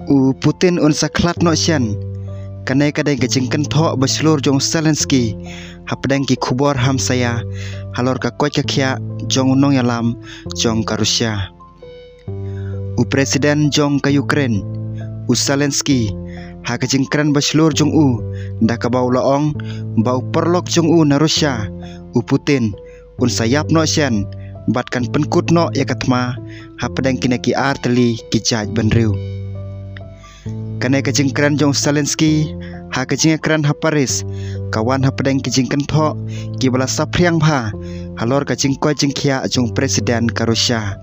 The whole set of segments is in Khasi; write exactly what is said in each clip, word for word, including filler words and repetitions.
U Putin un sa khlad noh shen. Kane ka dei ka jingkynthoh ba shlur jong u Zelensky hapdeng ki khubor hamsaïa halor ka koit ka khiah jong u nongïalam jong ka Russia. U President jong ka Ukraine, u Zelensky, ha ka jingkren ba shlur jong u, da kaba u la ong ba u paralok jong u na Russia, u Putin, un sa ïap noh shen bad kan pynkut noh ïa ka thma hapdeng kine ki ar tylli ki jaitbynriew. Kane ka jingkren jong u Zelensky ha ka jingïakren ha Paris ka wan hapdeng ki jingkynthoh kiba la saphriang bha halor ka jingkoit jingkhiah jong u President ka Russia.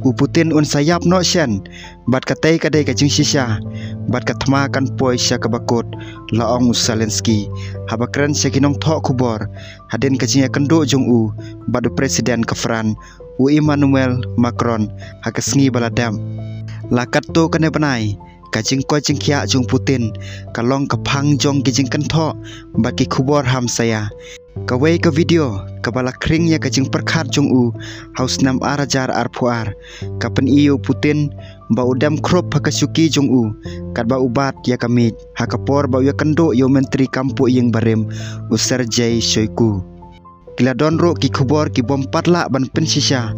U Putin un sa ïap noh shen bad katei ka dei ka jingshisha bad ka thma kan poi sha kaba kut, la ong u Zelensky haba kren sha ki nongthoh khubor hadien ka jingïakynduh jong u bad u President ka France, u Emmanuel Macron, ha ka sngi ba la dep. La katto katne bnai, ka jingkoit jingkhiah jong u Putin ka long ka phang jong ki jingkynthoh bad ki khubor hamsaïa. Kawei ka video kaba la khring ïa ka jingpyrkhat jong u ha u snem ar hajar arphew ar ka pyni ïa u Putin ba u dem khrup ha ka shuki jong u katba u bat ïa ka miej ha ka por ba u ïakynduh ïa u Myntri Kam Pohïing barim, u Sergei Shoigu. Ki la don ruh ki khubor ki bym pat lah ban pynshisha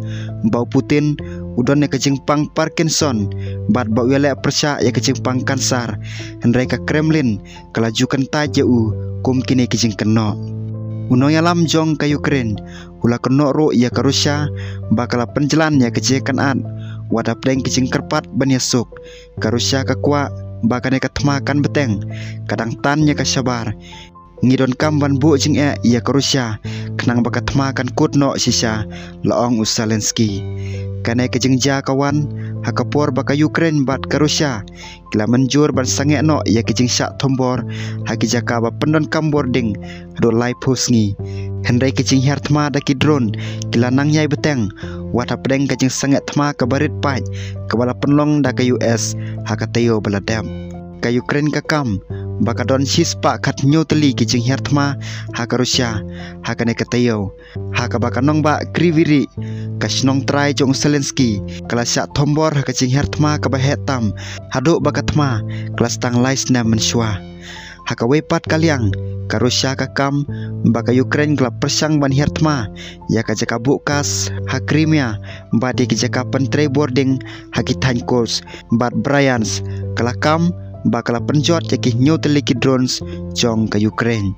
ba u Putin u don ïa ka jingpang Parkinson bad ba u ïaleh pyrshah ïa ka jingpang kansar, hynrei ka Kremlin ka la ju kyntait ïa u kum kine ki jingkynnoh. U nongïalam jong ka Ukraine u la kynnoh ruh ïa ka Russia ba ka la pynjlan ïa ka jingïakynad, wat hapdeng ki jingkyrpad ban ïasuk. Ka Russia ka kwah ba kane ka thma kan bteng, ka dang tan ïa ka shabar. Ngi donkam ban buh jingeh ïa ka Russia khnang ba ka thma kan kut noh shisha, la ong u Zelensky. Kane ka jingjia ka wan ha ka por ba ka Ukraine bad ka Russia ki la mynjur ban sangeh noh ïa ki jingshah thombor ha ki jaka ba pyndonkam bording haduh laiphew sngi. Hynrei ki jinghiar thma da ki drone ki la nang ïai bteng, wat hapdeng ka jingsangeh thma kaba rit paid kaba la pynlong da ka U S ha ka taïew ba la dep. Ka Ukraine ka kam ba ka don shispah khathynñiew tylli ki jinghiar thma ha ka Russia ha kane ka taïew, ha kaba ka nongbah Kryvyi Rih, ka shnong trai jong u Zelensky, ka la shah thombor ha ka jinghiar thma kaba heh tam haduh ba ka thma ka la sdang lai snem mynshuwa. Ha kawei pat ka liang, ka Russia ka kam ba ka Ukraine ka la pyrshang ban hiar thma ïa ka jaka buh kas ha Crimea bad ïa ki jaka pyntrei bording ha ki thaiñ Kursk bad Bryansk, ka la kam ba ka la pynjot ïa ki hynñiew tylli ki drones jong ka Ukraine.